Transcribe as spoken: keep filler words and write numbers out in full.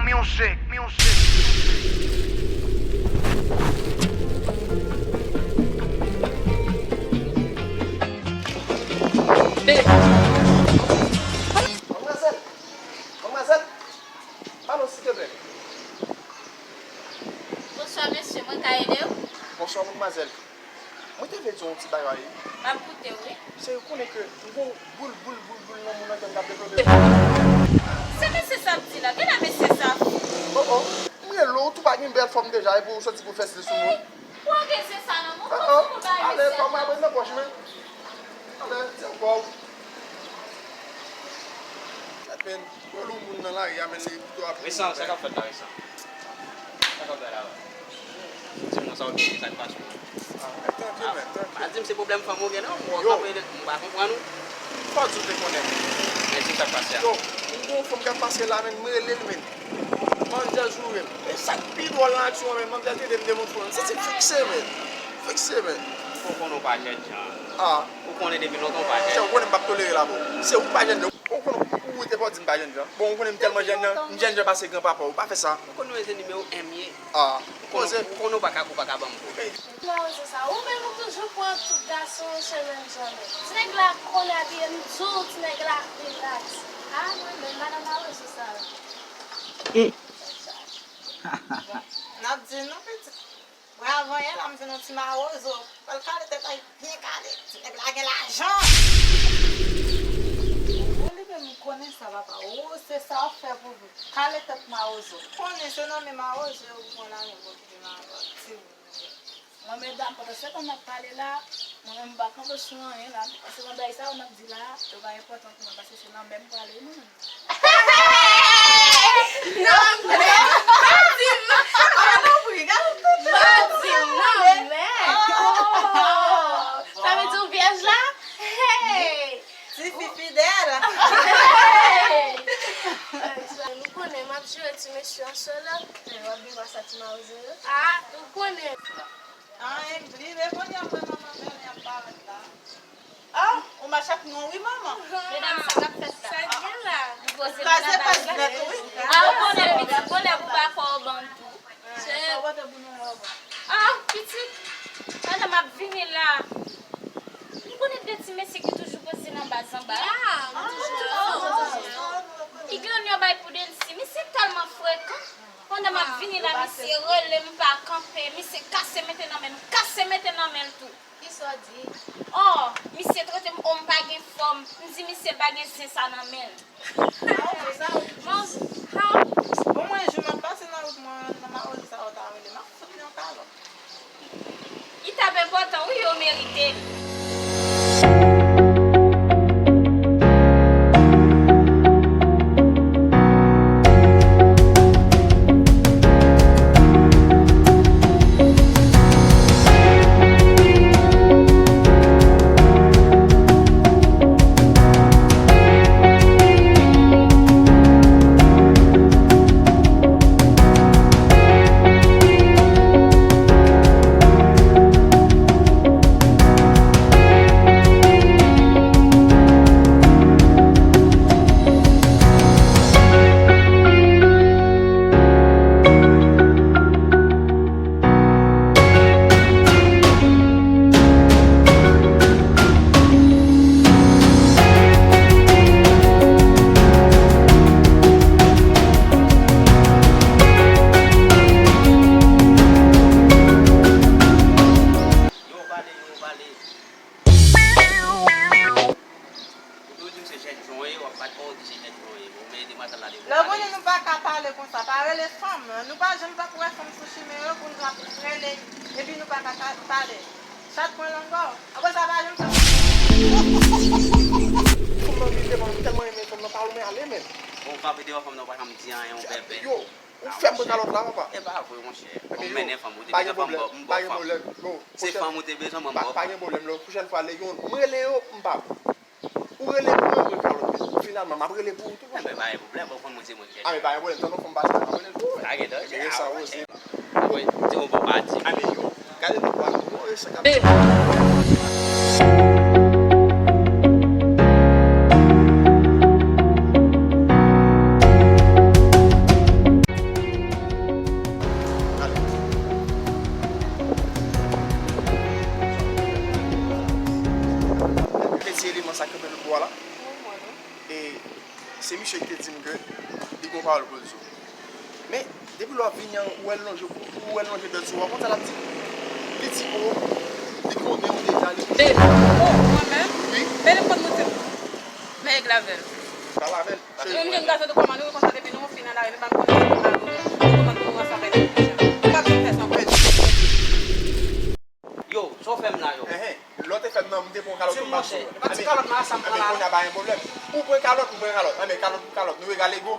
Music, music. Manmwazèl! Manmwazèl! Pardon, silteplè. Bonswa, mesye, mwen ka ede w? Bonswa, manmwazèl. Mwen te vle di w yon ti bagay. M ap koute w, wi. Se ou konnen ke m gon boul, boul, boul, boul nan moun nan ke m t ap devlope. Se mesye sa ap di la. Gen la mesye sa fou. Oh, oh. M rele w, tou pa gen bèl fòm deja, epi w soti pou fè stil sou moun. Ou gen zen sa nan men w, kòm si w bay mesye. Ale, kòm abonn nan pòch mwen. Ale, ti ankò. Gad, men, w wè yon moun nan lari a, men li pito ap Resan, sa k ap fèt la, Resan? Sa k ap fèt la, wè? Di m non, sa w gen, sa k pase w? Ah, men, trankil, men, trankil. Pa di m se pwoblèm fanm ou gen, non, m wè w kanpe, m pa konprann ou. Fò di w te konnen. Men di m sa k pase a. Yo, m gon fanm k ap pase la, men, m rele l, men. Manzè joure m. E sa k pi dwòl nan aksyon an, men, manzè tande m demontre w. M santi m fikse, men. Fikse, men. Ou konnen w pa jènjan. Ah. Ou konnen depi lontan w pa jènjan. Chè, ou konnen m p ap tolere la, bro. Se ou k pa jènjan. Ou konnen ou te pò di m pa jènjan. Bon, ou konnen m tèlman jènjan, m jènjan pase granpapa w. Pa fè sa. Ou konnen w se nimewo en m ye. Ah. Ou konnen, ou konnen w pa ka, ou pa ka ban m kou. Mawozo sa, ou menm ou toujou pran tout gason challenge an menm. Ti nèg la konnen abiye m di w, ti nèg la relax. Ah, mwen menm, madan mawozo sa. N ap di nou pitit. Mwen avanyè la, m jwenn yon ti mawozo. Fè l kale tèt la, byen kale. Ti nèg la gen lajan. Ou li menm, m konnen sa, papa. Ou se sa w fè pou kale tèt mawozo. Konnen se nan men mawozo yo pou pran lajan pou okipe madanm timoun yo. Mwen, medam, pandan se tan n ap pale la, mwen menm m pa kanpe sou anyen la, paske mwen bagay sa yo n ap di la, yo pa enpòtan pou mwen, paske se nan men m prale, mwen menm. Non, men, pa di m non. Oh, non, wi, gade tout. Pa di m non, men. Oh. Sa vle di w vyèj la? Hey! Tifi fidèl. Hey! Nou konnen m ap jere ti mesye an solo. Men w ap gen dwa sa ti mawozo yo. Ah, ou konnen. Ah, Emily, men kounye a mwen manman bèl, y ap parèt la. Ah, ou mache ak nou wi, manman. Medam, sa k ap fèt la? Sa k gen la? Nou poze nou nan baz nèt, wi. Ah, ou konnen pitit, bon lè pou pa fè w ban tou. Ah, pitit, pandan m ap vini la, m konnen de ti mesye ki toujou poze nan baz anba. Ya, nou toujou la. Ki gen yon bay pou Delcy, misye tèlman frekan. Pandan m ap vini la, misye rele m pa kanpe, misye kase mete nan men m, kase mete nan men l tou. Kisa w di? Oh, misye trete m, oh, m pa gen fòm. M di misye l pa gen zen sa nan men l. Mawozo sa w di? Mawozo, ha? Bon, mwen, jou m ap pase nan wout mwen, nan mawozo sa w ta rele, m ap fout li yon kalòt. Li t ap enpòtan, wi, yo merite l. Yo pale, yo pale. Ou toujou di m se jènjan w ye, w ap bat kò w di se jènjan w ye. Bon, men ede matant la de. Lè w konnen nou pa ka pale konsa, pa rele fanm. Nou pa janm pap wè fanm sou chimen yo pou nou ap rele, epi nou pa ka, ka pale. Chat pran lang pa w. Apre sa, pa janm fè. Fanm nan vin devan m, m tèlman renmen fanm nan, pa w men ale, men. Bon, w frape devan fanm nan, w pa janm di anyen, w bèbè. Yo, ou fè m pran kalòt la, papa. E pa vre, monchè. Ou mennen fanm, ou te bezwen fanm, m ba w fanm. Se fanm ou te bezwen, mwen m ba w fanm. Pa gen pwoblèm, lè pwochèn fwa, lè gen yon, m rele yo, m pa. Ou rele pou mwen, mwen kalòt, men finalman, m ap rele pou ou tou, monchè. Enben, pa gen pwoblèm, ou konn mwen se mwen ki jènjan. A, men pa gen pwoblèm, tankou fanm pase, m ap rele l tou. Pa gen danje, a, monchè. Mwen, se yon bon pati. A, men yo, gade nou pral, bon, e sa k ap. Kanpe lòt bò a la. Ou wè non. E se misye ki te di m ke li gen yon pawòl pou l di w. Men, depi lè w ap vini an, ou wè l lonje, ou wè l lonje dwèt sou ou, w ap konn sa l ap di. Li di, o, li konnen w deja, li... Baby, oh, mwen menm? Wi. Men li konn mouti m. Men e glavèl. Glavèl. Yon jèn gason de kòman nou konsa depi nou fin nan lari, nou pa konnen si nou pa nou, nou kòman pou nou ansanm fè de kouch. Ou pa bezwen fè sa ankò. Yo, sa w fè m la, yo? Enhen, lè w te fè m nan, m te pran kalòt tou m ba sou. E pa ti kalòt nan sa m pran la, non. Enben, kounye a pa gen pwoblèm. Ou pran kalòt, m pran kalòt. Enben, kalòt pou kalòt, nou egal ego.